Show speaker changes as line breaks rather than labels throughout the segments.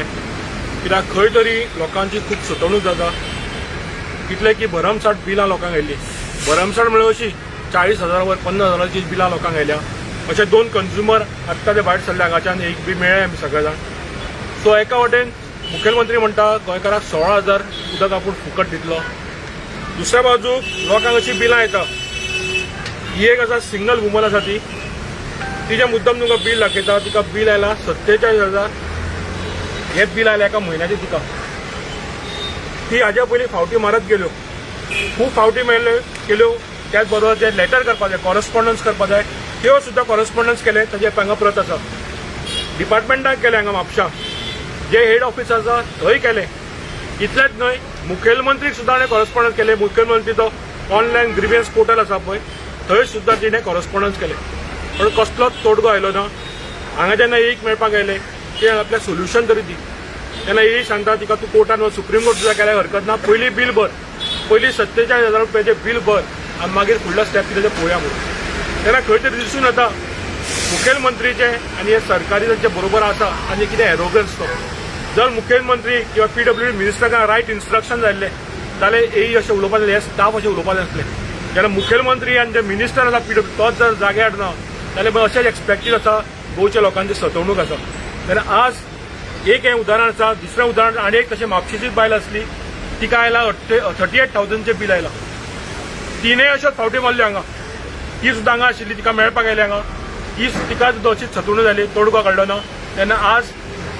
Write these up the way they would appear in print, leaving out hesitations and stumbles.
कित्याक खंय तरी लोकांची खूब सतवणूक जाता. कितले की भरमसाठ बिलां लोकांक आयली. भरमसाठ म्हळ्यार अशी 40,000 वर 50,000ची बिलां लोकांक आयल्या. अशे दोन कंज्युमर आत्तां ते भायर सरले हांगाच्यान, एक बी मेळ्ळे आमी सगळे जाण. सो एका वटेन मुखेलमंत्री म्हणटा गोंयकाराक 16,000 उदक आपूण फुकट दितलो, दुसऱ्या बाजूक लोकांक अशी बिलां येता. ही एक आसा, सिंगल वुमन आसा ती, तिच्या मुद्दम तुमकां बील दाखयता. तिका बील आयला 47,000. हे बील आयलें एका म्हयन्याचें तिका. ती हाज्या पयलीं फावटी मारत गेल्यो, खूब फावटी मेळ्ळे केल्यो. त्याच बरोबर जे लेटर करपा जाय, कॉरस्पॉन्डन्स करपा जाय, त्यो सुद्दां कॉरस्पॉन्डन्स केले. ताजे हांगा प्रत आसा. डिपार्टमेंटाक केलें, हांगा म्हापशा जे हेड ऑफिस आसा थंय केलें. इतलेंच न्हय, मुखेलमंत्रीक सुद्दां हाणें कॉरस्पॉन्डन्स केलें. मुखेलमंत्रीचो ऑनलायन ग्रिव्हन्स पोर्टल आसा पळय, थंय सुद्दां तिणें कॉरस्पॉन्डन्स केलें, पण कसलोच तोडगो आयलो ना. हांगा जेन्ना एक मेळपाक आयले, ते आपल्याक सोल्युशन तरी दी. तेन्ना ए सांगता तिका, तूं कोर्टान वच, सुप्रीम कोर्ट सुद्दां केल्यार हरकत ना, पयलीं बील भर, पयलीं 47,000 रुपयाचें बील भर आनी मागीर फुडलो स्टेप कितें तें पळोवया म्हणून. तेन्ना खंय तरी दिसून येता मुखेलमंत्रीचें आनी हे सरकारी तांचे बरोबर आसा आनी कितें एरोगन्स तो. जर मुखेलमंत्री किंवा पीडब्ल्यूडी मिनिस्टराक रायट इन्स्ट्रक्शन जाल्ले जाल्यार एई अशें उलोवपा जालें, हे स्टाफ अशें उलोवपा नासले. जेन्ना मुखेलमंत्री आनी जे मिनिस्टर आसा पीडब्ल्यू, तोच जर जाग्यार ना जाल्यार मागीर अशेंच एक्सपेक्टेड आसा, गोंयच्या लोकांची सतवणूक आसा. तेन्ना आज एक हें उदाहरण आसा. दुसरें उदाहरण आनी एक तशें म्हापशेचीच बायल आसली, तिका आयला 38,000चें बील आयलां. तिणें अश्योच फावटी मारल्यो हांगा. ती सुद्दां हांगा आशिल्ली, तिका मेळपाक आयली हांगा. ती तिका सुद्दां अशीच सतवणूक जाली, तोडगो काडलो ना. तेन्ना आज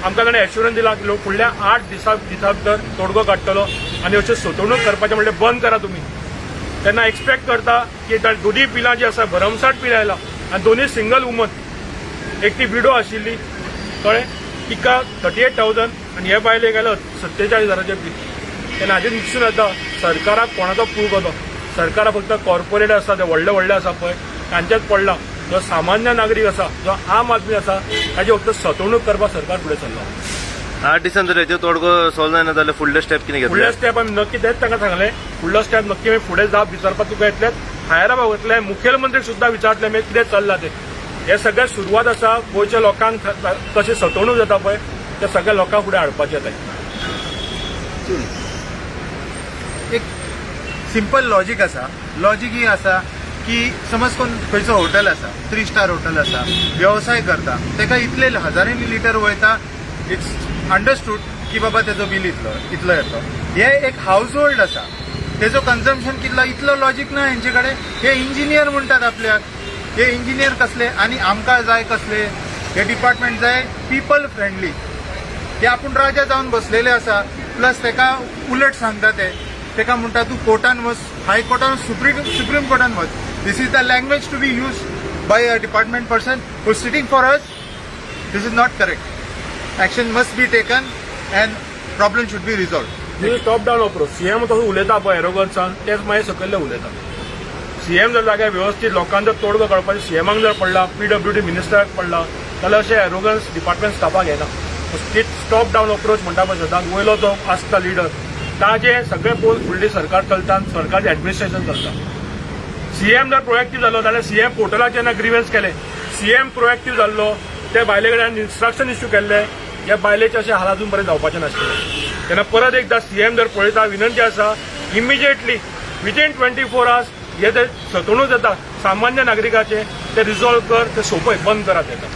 आमकां ताणें एश्युरन्स दिला की लोक फुडल्या 8 दिसा भितर तोडगो काडटलो आनी अश्यो सतवणूक करपाचें म्हणल्यार बंद करा तुमी. तेन्ना एक्सपेक्ट करता की दोनी बिलां जी आसा, भरमसाठ बील आयला आनी दोनी सिंगल वुमन, एक ती विडो आशिल्ली, कळ्ळें, तिका 38,000 आनी हे बायलेक आयलो 47,000चें बील. तेन्ना हाजेर दिसून येता सरकाराक कोणाचो पूग तो. सरकाराक फक्त कॉर्पोरेट आसा, ते व्हडले व्हडले आसा पळय तांचेच पडला. जो सामान्य नागरीक आसा, जो आम आदमी आसा, ताची फक्त सतवणूक करपाक सरकार फुडें सरला.
8 दिसान जर हेचो तोडगो सॉल्व जायना जाल्यार फुडले स्टेप कितें
फुडले
घेतले?
स्टेप आमी नक्की तेच तांकां सांगलें, फुडलो स्टेप नक्की आमी फुडें जाप विचारपाक तुका येतलेच, हायर वतले, मुखेलमंत्रीक सुद्दां विचारतले आमी कितें चल्लां तें. हे सगळें सुरवात आसा. गोंयच्या लोकांक कशें सतवणूक जाता पळय, ते सगळ्या लोकांक फुडें हाडपाचें आतां.
एक सिंपल लॉजीक आसा. लॉजीक ही आसा की समज कोण खंयचो हॉटेल आसा, थ्री स्टार हॉटेल आसा, वेवसाय करता, तेका इतले हजारांनी लिटर वयता, it's understood की बाबा तेजो बील इतलो इतलो येतलो. हे एक हाऊस होल्ड आसा, तेजो कन्जम्पशन कितलो, इतलो लॉजीक ना हेंचे कडेन. हे इंजिनियर म्हणटात आपल्याक, हे इंजिनियर कसले आनी आमकां जाय कसले? हे डिपार्टमेंट जाय पिपल फ्रेंडली. ते आपूण राजा जावन बसलेले आसा. प्लस तेका उलट सांगता ते, तेका म्हणटा तूं कोर्टान वच, हाय कोर्टान, सुप्रीम कोर्टान वच. This is the language to be use by a department person who sitting for us. This is not correct. Action must be taken and problem should be resolve.
Top down approach. CM तसो उलयता पळय एरोगन्सान, तेच मागीर सकयल्ले उलयता. CM जर जाग्यार व्यवस्थीत लोकांक जर तोडगो काडपाचें सीएमाक जर पडला, पीडब्ल्यूडी मिनिस्टराक पडला, जाल्यार अशें एरोगन्स डिपार्टमेंट स्टाफाक येना. टॉप डावन अप्रोच म्हणटा पळय सदांच, वयलो जो आसता लिडर ताजे सगळे पळोवन फुडली सरकार चलता आनी सरकारचें एडमिनिस्ट्रेशन चलता. सीएम जर प्रोएक्टीव जालो जाल्यार, सीएम पोर्टलाचेर जेन्ना ग्रिव्हन्स केले, सीएम प्रोएक्टीव जाल्लो, ते बायले कडेन इन्स्ट्रक्शन इश्यू केल्ले, ह्या बायलेचे अशे हाल अजून पर्यंत जावपाचे नाशिल्ले. तेन्ना परत एकदा सीएम जर पळयता, विनंती आसा, इमिजिएटली विदीन 24 आवर्स हे जे सतवणूक जाता सामान्य नागरिकाचे ते रिझॉल्व कर, ते सोंपय, बंद करात तेका.